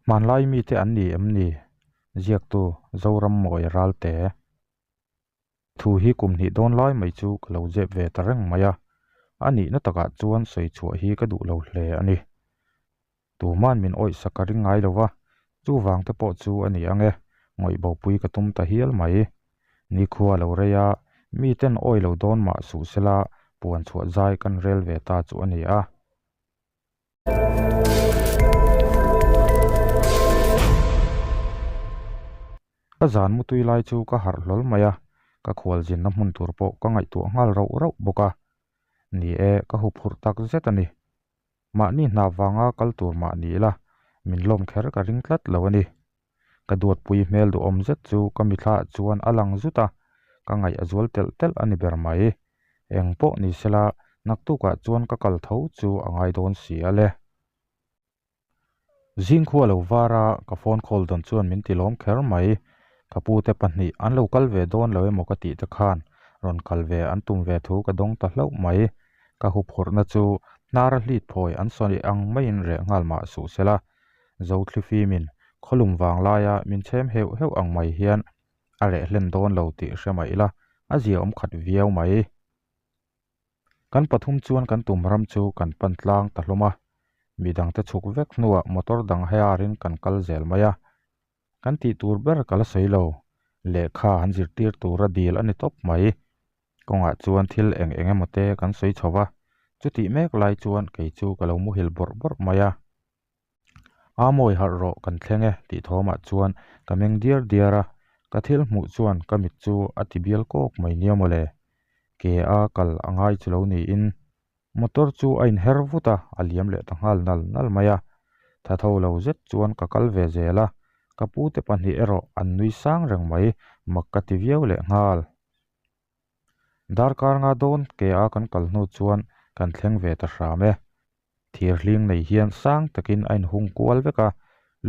Hmanlai mite an ni em ni? Ziaktu, Zorammawia Ralte. Thu hi kum hnih dawn lai mai chu ka lo zep ve ta reng mai a, a nihna takah chuan sawi chhuah hi ka duh lo hle a ni. Tuman min awih sak ka ring ngai lo va, chuvang te pawh chu a ni ang e, ngawih bopui ka tum ta hial mai. Nikhua lo rei a, miten awi lo dawn mah suh sela puan chhuah zai kan rel ve ta chu a ni a. Ka zan mutui lai chu ka harh hlawl mai a, ka khualzinna hmun tur pawh ka ngaihtuah nghal rauh rauh bawk a. Ni e, ka huphurh tak zet a ni. Mahni hna vanga kal tur mah ni ila, min lawm kher ka ring tlat lo a ni. Ka duatpui hmel duhawm zet chu ka mithlaah chuan a lang zut a, ka ngaih a zual telh telh a ni ber mai. Eng pawh ni sela, naktukah chuan ka kal tho chu a ngai dawn si a le. Zingkhua lo var a, ka phone call dawn chuan min ti lawm kher mai. Ka pute pahnih an lo kal ve dawn lo emaw ka tih te khan rawn kal ve an tum ve thu ka dawng ta hlauh mai. Ka huphurhna chu hnara hlit phawi an sawi ang maiin reh nghal mah suh sela. Zothlifim-in khawlum vang laia min chhem heuh heuh ang mai hian a reh hlen dawn lo tih hre mah ila a zia awm khat viau mai. Kan pathum chuan kan tum ram chu kan pan tlang ta hlawm a, midangte chhuk vek hnuah motor dang haiarin kan kal zel mai a. Kan tih tur ber ka la sawi lo, lehkha han zirtir tura dil a ni tawp mai. Kawngah chuan thil eng eng emaw te kan sawi chho va, chutih mek lai chuan kei chu ka lo muhil bawrh bawrh mai a. A mawi harh rawh kan thleng e tih thawmah chuan ka meng diar diar a, ka thil hmuh chuan ka mit chu a ti bial kawk mai nia mawle. Ke a kal a ngai chu lo niin motor chu a inher vut a, a liam leh ta nghal nal nal mai a. Tha tho lo zet chuan ka kal ve zel a, ka pute pahnih erawh an nui sang reng mai, mak ka ti viau leh nghal. Darkar nga dawn ke a kan kal hnu chuan kan thleng ve ta hram e. Thir hling nei hian sang takin a inhung kual vek a,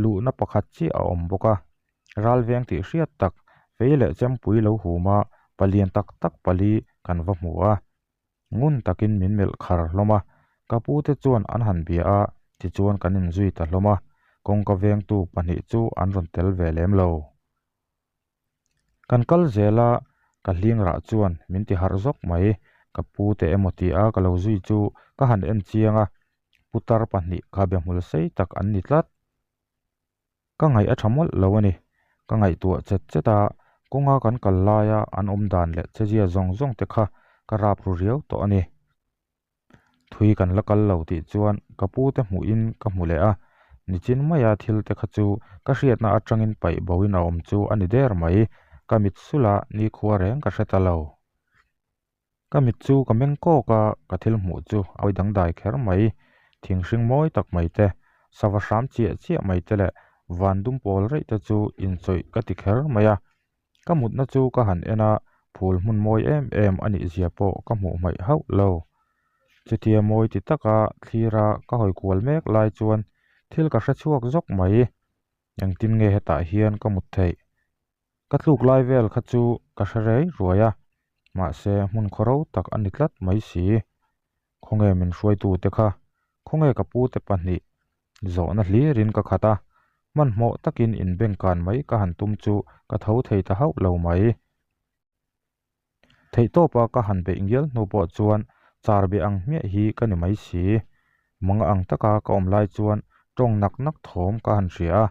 luhna pakhat chiah a awm bawk a. Ral veng tih hriat tak, fei leh chempui lo hum a, palian tak tak pali kan va hmu a. Ngun takin min melh khar hlawm a, ka pute chuan an han bia a, tichuan kan inzui ta hlawm a, kawngka vengtu pahnih chu an rawn tel ve lem lo. Kan kal zel a, ka hling rah chuan min ti harh zawk mai. Ka pu te emaw ti a ka lo zui chu ka han en chiang a, putar pahnih kha be hmul sei tak an ni tlat. Ka ngaih a tha mawlh lo a ni. Ka ngaihtuah chet chet a, kawnga kan kal laia an awm dan leh chezia zawng zawng te kha ka rap ru riau tawh a ni. Thui kan la kal lo tih chuan ka pu te hmuhin ka hmu leh a, nichin maia thil te kha chu ka hriatna atangin paih boin a awm chu a ni der mai, ka mit sulh a nikhua reng ka hre ta lo. Ka mit chu ka meng kawk a, ka thil hmuh chu a hawi dangdai kher mai, thing hring mawi tak mai te, sava hram chiah chiah mai te leh van dum pawl reih te chu inchawih ka ti kher mai a. Ka mutna chu ka han en a, phul hmun mawi em em a nih zia pawh ka hmuh hmaih hauh lo. Chutia mawi ti taka thlira ka hawi kual mek lai chuan thil ka hre chhuak zawk mai. Engtin nge hetah hian ka mut theih? Ka tluk lai vel kha chu ka hre rei ruai a, mahse hmun khawro tak a ni tlat mai si. Khawnge min hruaitute kha? Khawnge ka pute pahnih? Zawhna hlirin ka khat a, hmanhmawh takin inbengkan mai ka han tum chu ka tho thei ta hauh lo mai. Theihtawpa ka han beih ngial hnu pawh chuan char be ang hmiah hi ka ni mai si. Manga ang taka ka awm lai chuan tawng nak nak thawm ka han hria a.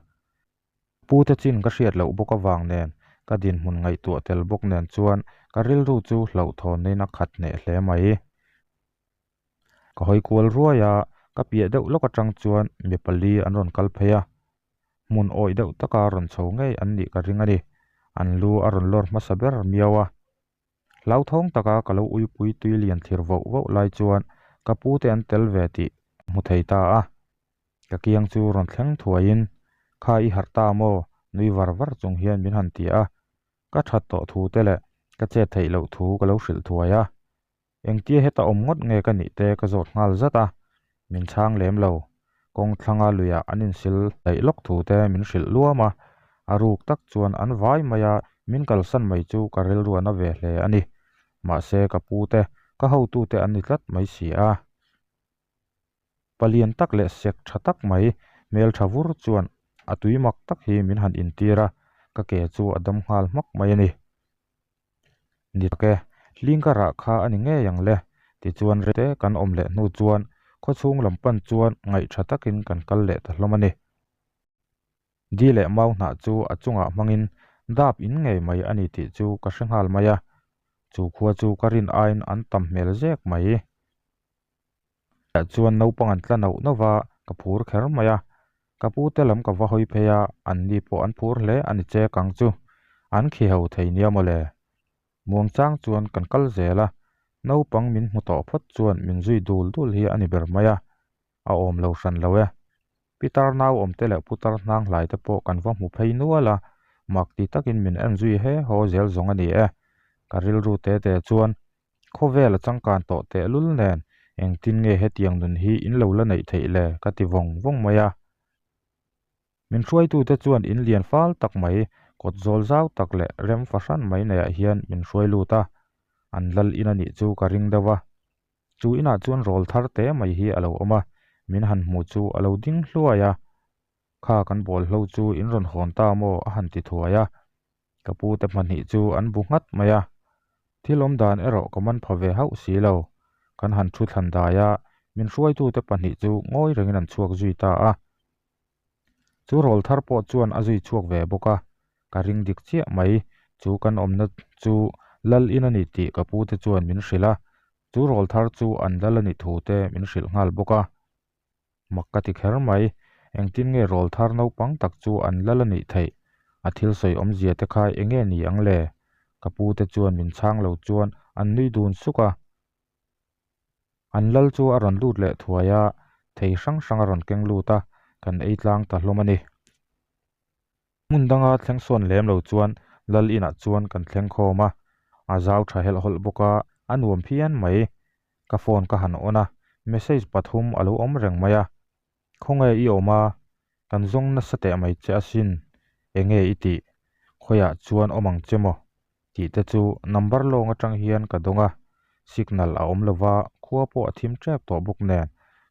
Pute chin ka hriat loh bawk avang nen ka dinhmun ngaihtuah tel bawk nen chuan ka rilru chu hlauhthawn-in a khat hneh hle mai. Ka hawi kual ruai a, ka piah deuh lawk atang chuan mi pali an rawn kal phei a. Hmun awih deuh taka rawn chho ngei an nih ka ring a ni. An lu a rawn lawr hmasa ber miau a. Hlauthawng taka ka lo uipui tui lian thlir voh voh lai chuan ka pute an tel ve tih hmu thei ta a. Ka kiang chu rawn thleng thuaiin, Kha i harh ta maw? nui var var chung hian min han ti a. Ka that tawh thu te leh ka chet theih loh thu ka lo hrilh thuai a. Engtia heta awm ngawt nge ka nih te ka zawt nghal zat a, min chhang lem lo. Kawng thlanga luiah an insil daih lawk thu te min hrilh luam a, a ruk tak chuan an vai mai a, min kalsan mai chu ka rilruan a ve hle a ni. Mahse ka pu te, ka hotute an ni tlat mai si a. Palian tak leh sek tha tak mai hmeltha vur chuan A tui mak tak hi min han intir a, ka ke chu a dam nghal hmak mai a ni. Ni tak e, hling ka rah kha a ni ngei ang le. Tichuan rei te kan awm leh hnu chuan khawchhung lam pan chuan ngaihtha takin kan kal leh ta hlawm a ni. Di leh mau hnah chu a chungah hmangin dap in ngei mai a ni tih chu ka hre nghal mai a, chu khua chu ka rin aiin an tam hmel zek mai. Tah chuan naupang an tla nauh nauh va, ka phur kher mai a. Ka pu te lam ka va hawi phei a, an ni pawh an phur hle a ni che kang chu. An khi ho thei nia maw le. Muangchang chuan kan kal zel a, naupang min hmu tawh phawt chuan min zui dul dul hi a ni ber mai a, a awm lo hran lo e. Pitar nau awm te leh putar hnang hlai te pawh kan va hmu phei nual a, mak ti takin min en zui he haw zel zawng a ni e. Ka rilru te te chuan Khawvel a changkan tawh tehlul nen engtin nge hetiang nun hi in lo la neih theih le ka ti vawng vawng mai a. Min hruaitute chuan in lian fal tak mai, kawt zawl zau tak leh rem fahran mai neiah hian min hruai lut a, an lal in a nih chu ka ring deuh a. Chu inah chuan rawl thar te mai hi a lo awm a, min han hmu chu a lo ding hluai a. Kha kan bawlhlo chu in rawn hawn ta maw a han ti thuai a. Ka pu te hmahnih chu an bu nghat mai a, thil awm dan erawh ka man pha ve hauh si lo. Kan han thu thlan dai a, min hruaitute pahnih chu ngawi rengin an chhuak zui ta a. Chu rawl thar pawh chuan a zui chhuak ve bawk a, ka ring dik chiah mai, chu kan awmna chu lal in a ni tih ka pu te chuan min hrilh a, chu rawl thar chu an lal a nih thu te min hrilh nghal bawk a. Mak ka ti kher mai, engtin nge rawl thar naupang tak chu an lal a nih theih? A thil sawi awmzia te kha eng nge ni ang le? Ka pu te chuan min chhang lo chuan an nui dun suk a. An lal chu a rawn lut leh thuai a, thei hrang hrang a rawn keng lut a, kan ei tlang ta hlawm a ni. Hmun danga thleng sawn lem lo chuan lal inah chuan kan thleng khawm a, a zau tha helh hawlh bawk a, a nuam phian mai. Ka phone ka han on a, message pathum a lo awm reng mai a. Khawnge i awm a? Kan zawng nasa teh mai che asin, enge i tih? Khawiah chuan awm ang che maw? Tih te chu number lawng atang hian ka dawng a, signal a awm lova, khua pawh a thim tep tawh bawk nen,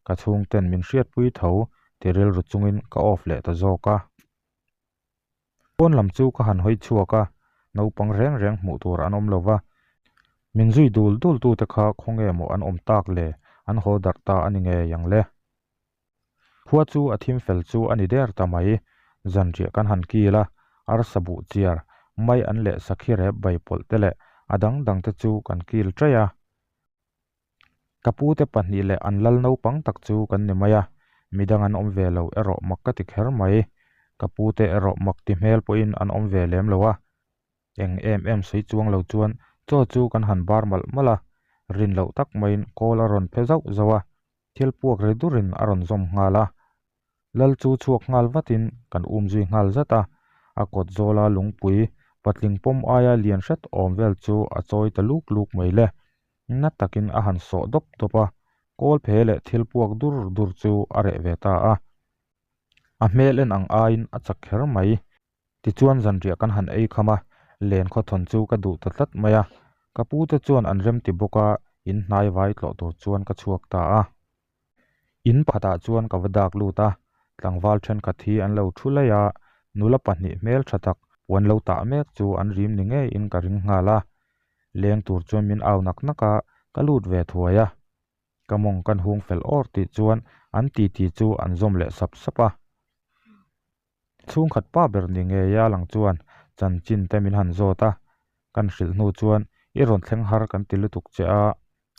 ka chhungten min hriatpui tho ti rilru chungin ka off leh ta zawk a. Pawn lam chu ka han hawi chhuak a, naupang reng reng hmuh tur an awm lova, min zui dul dul tute kha khawnge maw an awm tak le, an haw darh ta a ni ngei ang le. Khua chu a thim fel chu a ni der ta mai. Zanriah kan han kil a, arsa buh chiar, mai an leh sakhi rep bai pawlh te leh a dang dang te chu kan kil ṭaih a. Ka pu te pahnih leh an lal naupang tak chu kan ni mai a, midang an awm ve lo erawh mak ka ti kher mai. Ka pu te erawh mak ti hmel pawhin an awm ve lem lo a. Eng em em sawi chuang lo chuan chaw chu kan han bar malh malh a, rin loh tak maiin kawl a rawn phe zauh zauh a, thil puak ri durin a rawn zawm nghal a. Lal chu chhuak nghal vatin kan um zui nghal zat a, a kawt zawla lungpui patling pawm aia lian hret awm vel chu a chawi ta luk luk mai le. Na takin a han sawh dawp dawp a, kawl phe leh thil puak dur dur chu a reh ve ta a. A hmel en ang aiin a chak kher mai. Tichuan zanriah kan han ei kham a, len khawthawn chu ka duh ta tlat mai a, ka pu te chuan an remti bawk a, in hnai vai tlawh tur chuan ka chhuak ta a. In pakhatah chuan ka va dak lut a, tlangval thenkhat hi an lo thu laih a, nula pahnih hmel tha tak puan lo tah mek chu an rim ni ngeiin ka ring nghal a. Leng tur chuan min au nak nak a, ka lut ve thuai a. Ka mawng kan hung fel awr tih chuan an titi chu an zawm leh sap sap a. Chhungkhat pa ber ni ngeia lang chuan chanchin te min han zawt a, kan hrilh hnu chuan i rawn thleng har kan ti lutuk che a,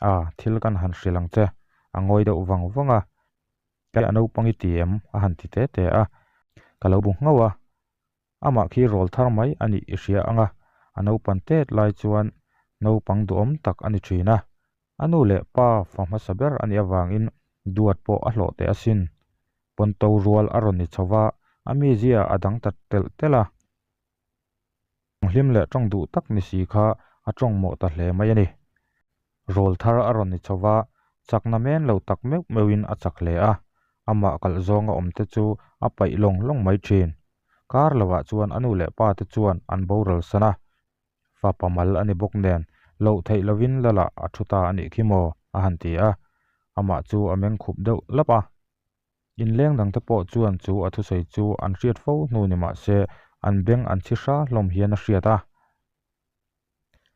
a thil kan han hrilh ang che, a ngawi deuh vang vang a, Kei a naupang i ti em? a han ti te te a, ka lo bu nghauh a, amah khi rawl thar mai a nih i hria ang a, a naupan tet lai chuan naupang duhawm tak a ni thin a, A nu leh pa fa hmasa ber a nih avangin duat pawh a hlawh teh asin. Pawnto rual a rawn ni chho va, a mizia a dang ta telh telh a. Hlim leh tawng duh tak ni si kha a tawng mawh ta hle mai a ni. Rawl thar a rawn ni chho va, chakna men lo tak meuh meuhin a chak hle a, amah kalh zawnga awm te chu a paih lawng lawng mai thin. Kar lovah chuan a nu leh pa te chuan an boral san a, Fapa mal a ni bawk nen, loh theih lovin Lala a thu ta a nih khi maw? a han ti a, amah chu a meng khup deuh lap a. Inleng dangte pawh chuan chu a thusawi chu an hriat fo hnu ni mah se an beng an chhi hra hlawm hian a hriat a.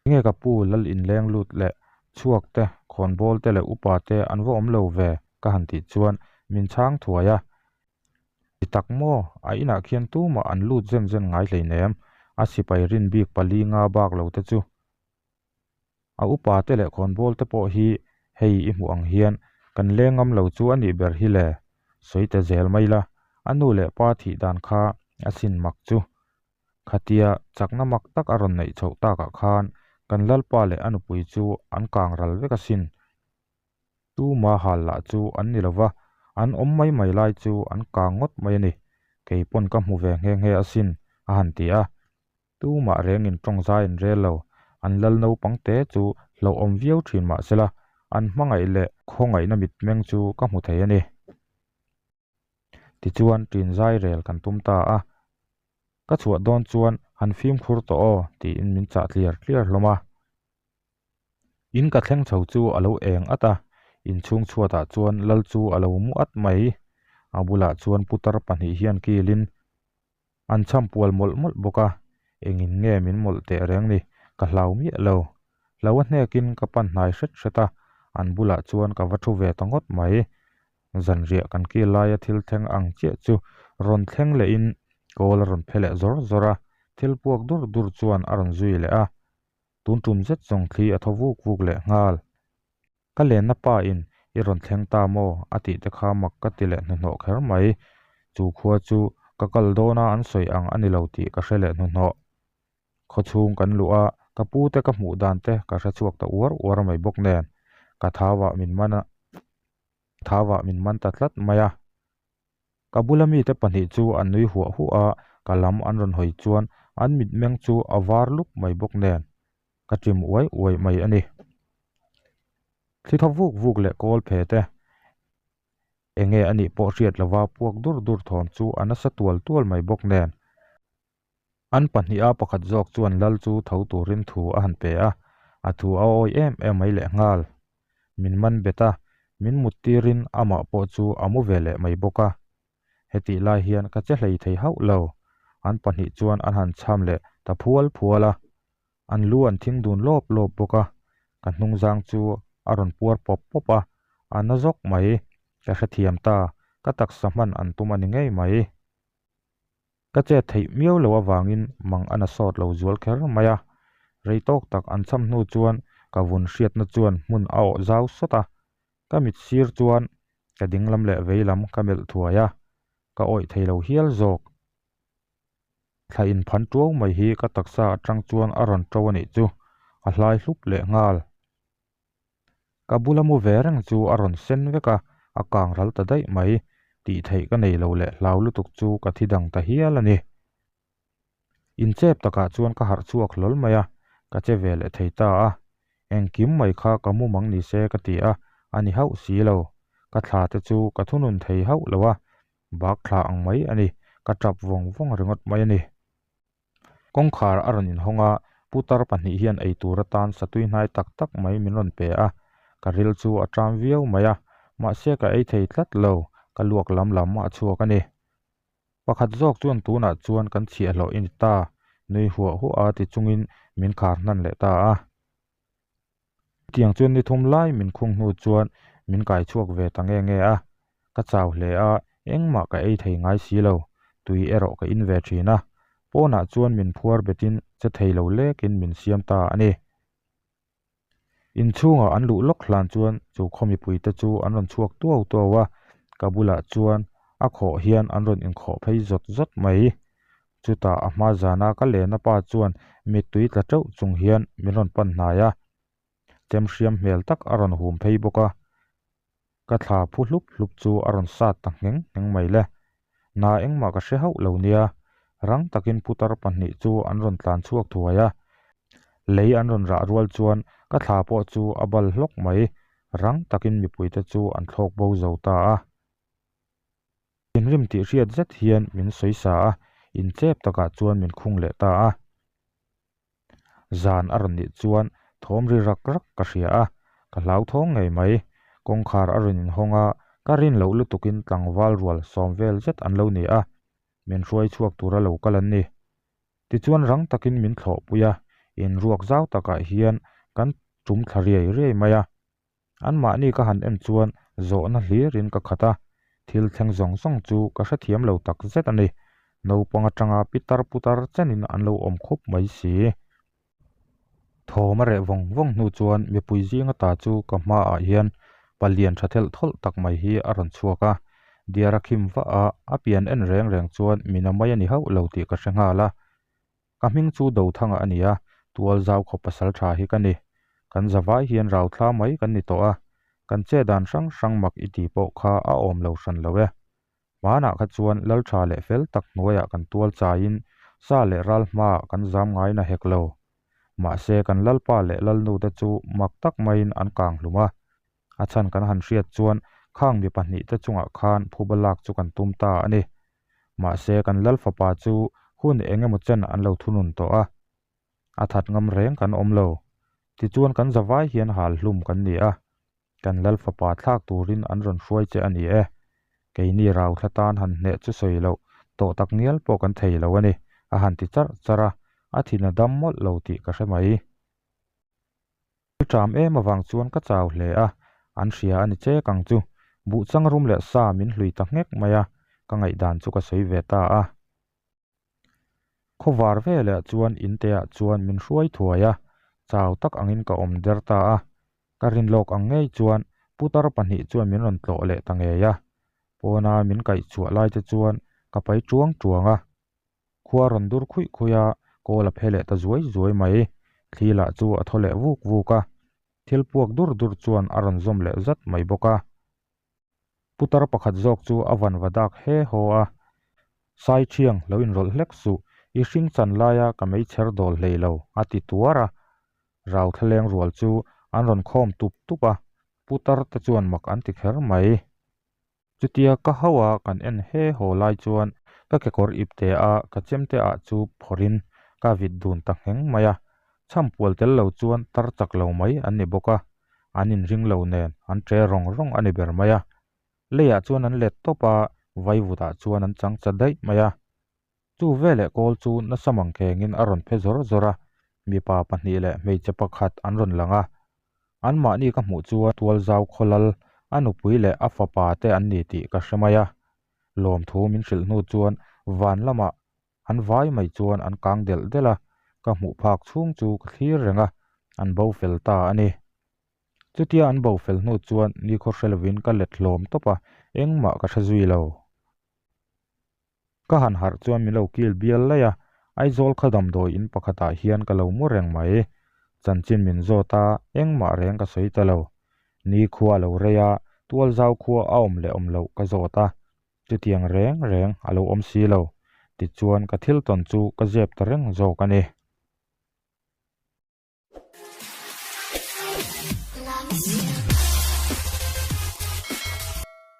Enge ka pu lal inleng lut leh chhuak te, khawnbawl te leh upa te an va awm lo ve ka han tih chuan min chhang thuai a. Ti tak maw, a inah khian tumah an lut zen zen ngai hleinem, a sipai rin bik pali nga bak lo te chu. A upa te leh khawnbawl te pawh hi hei i hmuh ang hian kan leng ngam lo chu a nih ber hi le, sawi ta zel mai la, a nu leh pa thih dan kha a sin mak chu. Khatia chakna mak tak a rawn neih chhoh takah khan kan lalpa leh a nupui chu an kang ral vek asin. Tuma hal lah chu an ni lova, an awm mai mai lai chu an kang ngawt mai a ni. Kei pawn ka hmu ve nghe nghe asin, a han ti a. Tumah rengin tawng zai an rel lo. An lal naupang te chu hlauhawm viau thin mah sela, an hmangaih leh khawngaihna mitmeng chu ka hmu thei a ni. Tichuan ṭin zai rel kan tum ta a, ka chhuah dawn chuan han fimkhur tawh aw tiin min chah tliar tliar hlawm a. In ka thleng chho chu a lo eng at a, inchhung chhuatah chuan lal chu a lo mu at mai. A bulah chuan putar pahnih hian kilin An chham pual mawlh mawlh bawk a, engin nge min mawlh teh reng ni, ka hlau miah lo. Hlo a hnekin ka pan hnai hret hret a, an bulah chuan ka va thu ve ta ngawt mai. Zanriah kan kil laia thil thleng ang chiah chu rawn thleng lehin kawl a rawn phe leh zawr zawr a, thil puak dur dur chuan a rawn zui leh a. Tun tum zet zawng thli a thaw vuk vuk leh nghal. Ka lenna pa in i rawn thleng ta maw? a tih te kha mak ka ti leh hnuhnawh kher mai. Chu khua chu ka kal dawna an sawi ang a ni lo tih ka hre leh hnuhnawh. Khaw chhung kan luh a, ka pu te ka hmuh dan te ka hre chhuak ta uar uar mai bawk nen. Ka thau ah min man a, thau ah min man ta tlat mai a. Ka bula mite pahnih chu an nui huah huah a, ka lam an rawn hawi chuan an mitmeng chu a var lup mai bawk nen ka ṭim uai uai mai a ni. Thli thaw vuk vuk leh kawl phe te enge a nih pawh hriat lova puak dur dur thawm chu a nasa tual tual mai bawk nen. An pahniha pakhat zawk chuan lal chu tho turin thu a han pe a, a thu a awi em em mai leh nghal. Min man bet a, min mut tirin amah pawh chu a mu ve leh mai bawk a. Hetih lai hian ka che hlei thei hauh lo. An pahnih chuan an han chham leh ta phual phual a. An lu an thing dun lawp lawp bawk a, ka hnungzang chu a rawn puar pawp pawp a, a na zawk mai. Ka hrethiam ta, ka taksa hman an tum a ni ngei mai. Ka chet theih miau lo avangin mang a na sawt lo zual kher mai a, rei tawk tak an cham hnu chuan ka vun hriatna chuan hmun a awh zau sawt a, ka mit sir chuan ka dinglam leh veilam ka melh thuai a, ka awih thei lo hial zawk. Thla inphan tuau mai hi ka taksa atang chuan a rawn to a nih chu, a hlai hlup leh nghal. Ka bula mu ve reng chu a rawn sen vek a, a kang ral ta daih mai. Tih theih ka nei lo leh hlau lutuk chu ka thi dang ta hial a ni. Inchep takah chuan ka harh chhuak hlawl mai a, ka che ve leh thei ta a. Engkim mai kha ka mu mang ni se ka ti a, a ni hauh si lo. Ka thla te chu ka thunun thei hauh lo a, bak thla ang mai a ni, ka tap vawng vawng ringawt mai a ni. Kawngkhar a rawn inhawng a, putar pahnih hian ei tur atan satui hnai tak tak mai min rawn pe a, ka ril chu a ṭam viau mai a, mahse ka ei thei tlat lo, ka luak lam lam a chhuak a ni. Pakhat zawk chuan tunah chuan kan chhiahhlawh i ni ta, nui huah huah a ti chungin min khar hnan leh ta a. Chutiang chuan ni thum lai min khung hnu chuan min kai chhuak ve ta nge nge a, ka chau hle a, engmah ka ei thei ngai si lo, tui erawh ka in ve thin a, pawnah chuan min phuar betin che thei lo lekin min siam ta a ni. Inchhungah an luh lawk hlan chuan chu khaw mipuite chu an rawn chhuak tuau tuau a, ka bulah chuan a khawh hian an rawn inkhawh phei zawt zawt mai. Chutah a hma zana ka lena pa chuan mittui tla teuh chung hian min rawn pan hnai a, chem hriam hmel tak a rawn hum phei bawk a. Ka thla phu hlup hlup chu a rawn sat ta ngheng ngheng mai le. Na engmah ka hre hauh lo nia, rang takin putar pahnih chu an rawn tlan chhuak thuai a. Lei an rawn rah rual chuan ka thla pawh chu a bal hlawk mai, rang takin mipuite chu an thlawk bo zo ta a. Thinrim tih hriat zet hian min sawi sa a, inchep takah chuan min khung leh ta a. Zan a rawn nih chuan thawm ri rak rak ka hria a, ka hlauthawng ngei mai. Kawngkhar a rawn inhawng a, Ka rin loh lutukin tlangval rual sawm vel zet an lo ni a, min hruai chhuak tura lo kal an ni. Tichuan rang takin min thlawhpui a, inruak zau takah hian kan tum thla riai riai mai a. Anmahni ka han en chuan zawhna hlirin ka khat a, thil thleng zawng zawng chu ka hrethiam lo tak zet a ni. Naupang atanga pitar putar chenin an lo awm khup mai si. Thawm a reh vawng vawng hnu chuan mipui zinga ta chu ka hmaah hian palian tha thelh thawlh tak mai hi a rawn chhuak a, diar a khim vah a, a pian en reng reng chuan mina mai a ni hauh lo tih ka hre nghal a. Ka hming chu Dothanga a ni a, tual zau khawp pasal tha hi ka ni. Kan zavai hian rau thla mai kan ni tawh a, kan che dan hrang hrang mak i ti pawh kha a awm lo hran lo e. Hmanah kha chuan lal tha leh fel tak hnuaiah kan tual chaiin sa leh ral hmaah kan zam ngai na hek lo. Mahse kan lalpa leh lalnu te chu mak tak maiin an kang hlum a. A chhan kan han hriat chuan khang mi pahnih te chungah khan phuba lak chu kan tum ta a ni. Mahse kan lal fapa chu hun eng emaw chen an lo thunun tawh a. A that ngam reng kan awm lo. Tichuan kan zavai hian hal hlum kan ni a. Kan lal fapa thlak turin an rawn hruai che a ni e. Keini rau thla tan han hneh chu sawi loh, tawh tak ngial pawh kan thei lo a ni, a han ti charh charh a, a thin a dam mawlh lo tih ka hre mai. Thil ṭam em avang chuan ka chau hle a, an hria a ni chek ang chu. Buhchang rum leh sa min hlui ta nghek mai a, ka ngaihdan chu ka sawi ve ta a. Khawvar veleh chuan inteah chuan min hruai thuai a, chau tak angin ka awm der ta a. Ka rin lawk ang ngei chuan putar pahnih chuan min rawn tlawh leh ta ngei a. Pawna min kaih chhuah lai te chuan ka pai tuang tuang a. Khua rawn dur khuih khuih a, kawl a phe leh ta zuai zuai mai. Thli lah chu a thaw leh vuk vuk a, thil puak dur dur chuan a rawn zawm leh zat mai bawk a. Putar pakhat zawk chu a van va dak he haw a, Sai thiang lo inrawlh hlek suh, i hring chan laia ka meichher dawl hlei lo, a ti tuar a. Rau thlaleng rual chu an rawn khawm tup tup a, putar te chuan mak an ti kher mai. Chutia ka hau a kan en he haw lai chuan ka kekawr ip te a ka chemte ah chu phawrhin ka vit dun ta ngheng mai a, chhampual tel lo chuan tar chak lo mai an ni bawk a, an inring lo nen an ṭe rawng rawng a ni ber mai a. Leiah chuan an let tawp a, vaivutah chuan an chang cha daih mai a. Chu veleh kawl chu nasa mangkhengin a rawn phe zawr zawr a, mipa pahnih leh hmeichhe pakhat an rawn lang a. Anmahni ka hmuh chuan tualzau khawlal a nupui leh a fapa te an ni tih ka hre mai a. Lawmthu min hrilh hnu chuan van lamah an vai mai chuan an kang delh delh a, ka hmuh phak chhung chu ka thlir reng a, an bo fel ta a ni. Chutia an bo fel hnu chuan nikhaw hre lovin ka let hlawm tawp a, engmah ka hre zui lo. Ka han harh chuan min lo kil bial laih a, Aizawl kha damdawi in pakhatah hian ka lo mu reng mai. Chanchin min zawt a, engmah reng ka sawi ta lo. Ni khua a lo rei a, tualzau khua a awm leh awm loh ka zawt a, chutiang reng reng a lo awm si lo. Tichuan ka thil tawn chu ka zep ta reng zawk a ni.